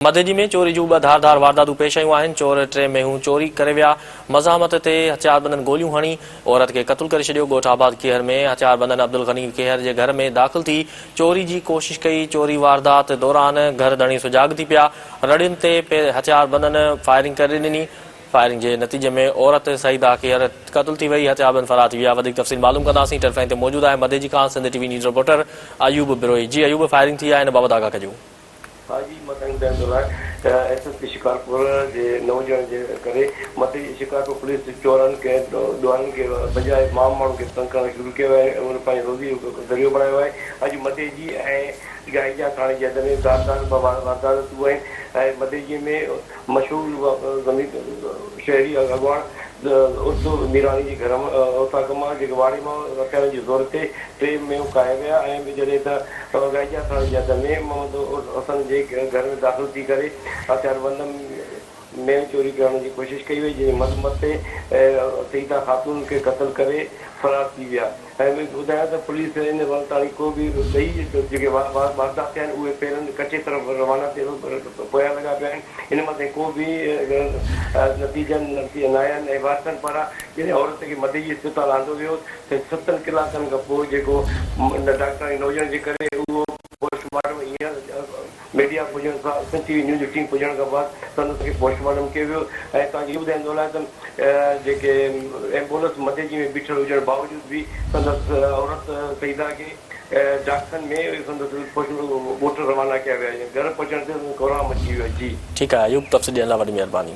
مدئجي ۾ چوري جون ٻه ڌار ڌار وارداتون پيش آيون آهن، چور ٽي مينهون چوري ڪري ويا، مزاحمت تي هٿياربندن گوليون هڻي عورت کي قتل ڪري ڇڏيو، ڳوٺ آباد ڪيهر ۾ هٿياربندن عبدالغني ڪيهر جي گهر ۾ داخل ٿي چوري جي ڪوشش ڪئي، چوري واردات دوران گهر ڌڻي سجاڳ ٿي پيا، رڙين تي هٿياربندن فائرنگ ڪري ڏني، فائرنگ جي نتيجي ۾ عورت سعيده ڪيهر قتل ٿي وئي، هٿياربند فرار ٿي ويا، وڌيڪ تفصيل معلوم ڪنداسين، ٽيليفون تي موجود آهي مدئجي کان Sindh T V news reporter Ayub Brohi, جي ايوب فائرنگ ٿي آهي ان بابت آگاهه ڪجو. حاجي مٿانهين ٻڌائيندو لاء ته ايس ايس پي شڪارپور جي نه هجڻ جي ڪري مٿي شڪارپور پوليس چورن کي ڏوهارين کي بجاء عام ماڻهن کي تنگ ڪرڻ شروع ڪيو آهي ۽ انهن پنهنجي روزي جو ذريعو بڻايو آهي اڄ مديجي ۽ گائيجا ٿاڻي جي حد ۾ ڌار ڌار ٻه وارداتون آهن ۽ مديجي ۾ مشهور زمين شهري اڳواڻ عرس ميراڻي جي گهر مان اوطاق مان جيڪي واڙي مان هٿيارن جي زور تي ٽي مينهون ڪاهي ويا ۽ جڏهن ته گائيجا ٿاڻي جي حد ۾ محمد عرس حسن جي گهر ۾ داخل ٿي ڪري هٿياربندن مينهن چوري ڪرڻ جي ڪوشش ڪئي وئي جنهن جي مذمت تي سعيده خاتون کي قتل ڪري فرار ٿي ويا. ۽ ٻڌايو ته پوليس ان وقت تاڻي ڪو به ٻئي جيڪي واردات ٿيا آهن اهي پيرن ڪچي طرف روانا ٿي پويان لڳا پيا آهن ان مان تائين ڪو به نتيجا نه آيا آهن ۽ وارثن پاران جڏهن عورت کي مدئجي اسپتال آندو ويو ته ستن ڪلاڪن کان پوء جيڪو ڊاڪٽراڻي نه هجڻ جي ڪري اهو پوسٽ مارٽم هينئر ميڊيا پڄڻ سان سنڌ ٽي وي نيوز جي ٽيم پڄڻ کان بعد سندس کي پوسٽ مارٽم ڪيو ويو ۽ توهان کي اهو ٻڌائيندو هلان ته جيڪي ايمبولنس مدئجي ۾ بيٺل هجڻ باوجود به سندس عورت سعيده کي ڊاڪسن ۾ سندس ڳوٺ روانا ڪيا ويا گهر پهچڻ تي سندس ڪهرام مچي ويو جي. ٺيڪ آهي ايوب تفصيل ڏيڻ لاء وڏي مهرباني.